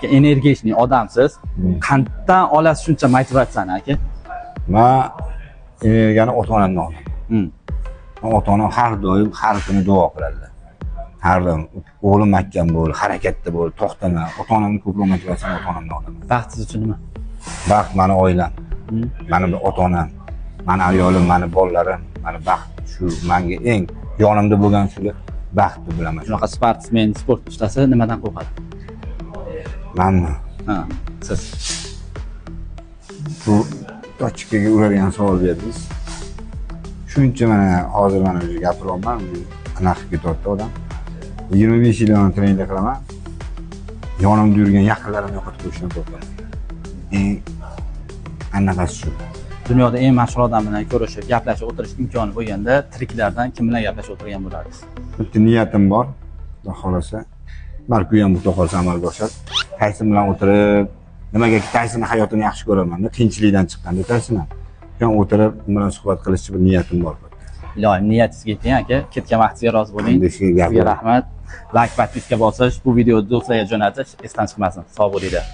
Энергичный odamsiz. Qayerdan olasiz shuncha motivatsiyani, aka? Man energiyani ota onamdan olaman. Ota onam har doim, har kuni duo qiladilar. Har doim: "O'g'lim, mahkam bo'l, harakatda bo'l, to'xtama." Ota onamni ko'proq motivatsiyani ota onamdan olaman. Baxt siz uchun nima? Baxt mani oilam, mani ota onam, mani ayolim, mani bolalarim, mani baxt shu. Manga eng yonimda bo'lgan shular baxt deb bilaman. Shunaqa sportsmen, sport ustasi nimadan qo'rqadi? Manmi? Ha, siz. Bu точка ga uradigan savol berdingiz. Shuncha mana hozir mana o'zi gapiryapman, anaqa qilib ketyapti odam. 25 yil yon trenerlik qilaman. Yonimda yurgan yaqinlarimni yo'qotib qo'yishdan qo'rqaman. Eng anaqasi shu. Dunyoda eng mashhur odam bilan ko'rishib, gaplashib o'tirish imkoni bo'lganda, tiriklardan kim bilan gaplashib o'tirgan bo'lardingiz? Bitta niyatim bor, xudo xohlasa, balki u ham, xudo xohlasa, amalga oshar. Tayson bilan o'tirib, nimagaki, Taysonni hayotini yaxshi ko'raman, qiyinchilikdan chiqqanda Tayson ham. Shu o'tirib, u bilan suhbat qilishni bir niyatim bor. Iloyim, niyatingizga yeting, aka. Ketgan vaqtingizga rozi bo'ling. Endi shu gap. Sizga rahmat. Layk, подписка bosish, bu videoni do'stlarga jo'natish esdan chiqmasin. Sog' bo'linglar.